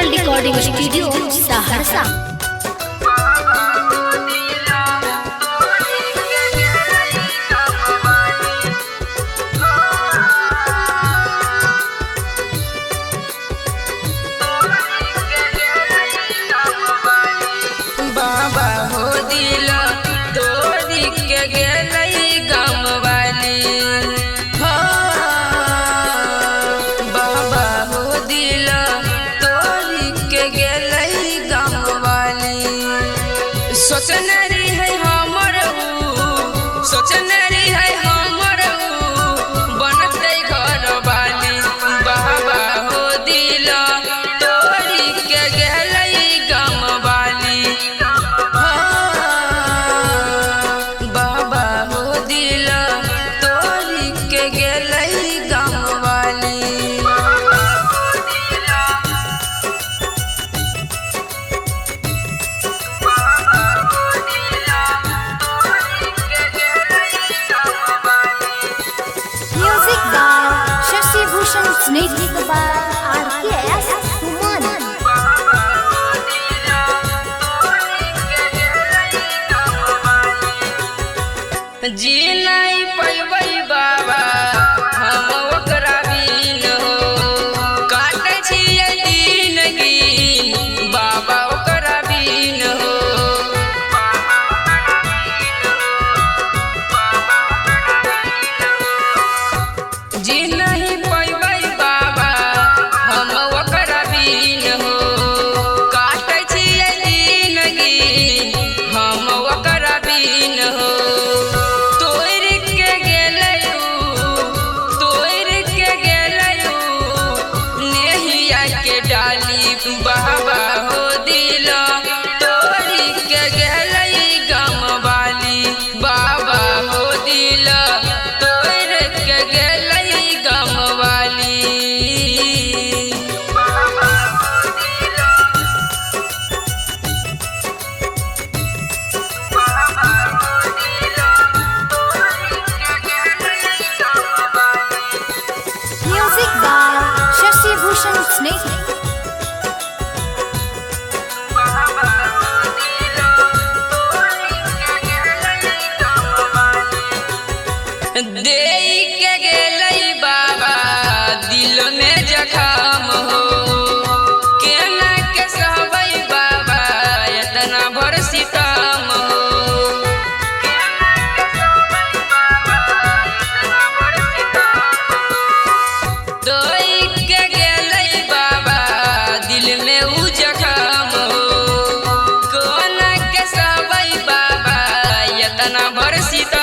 Digital recording studio Saharsa. बाबा हो दिल तोरी के गेलई गम वाली हो। बाबा हो दिल तोरी के गेलई गम वाली। सोचने रही है हमर ऊ, सोचने रही है हमर ऊ, बनतै घर वाली। बाबा हो दिल तोरी के गेलई गम वाली। बाबा हो दिल तोरी के गेलई गम वाली। Music by Shashi Bhushan Snehi by R K S Suman. जी नहीं पैबै बाबा हम ओकरा बिन हो, काटै छियै दिन गिन बाबा ओकरा बिन हो। जी नहीं पैबै बाबा हम ओकरा बिन हो, काटै छियै दिन गिन हम ओकरा बिन हो। तोड़ि के गेलै ऊ, तोड़ि के गेलै ऊ, नेहिया के डाली। बाबा हो दिल तोड़ि के गेलै गम वाली। बाबा हो दिल तोड़ि के गेलै गम वाली। Music by Shashi Bhushan Snehi. देई के गेलै बाबा दिल में जखम हो, केना के सहबै बाबा एतना भर सितम हो। देई के गेलै बाबा दिल में उ जखम हो, कोना के सहबै बाबा एतना भर सितम।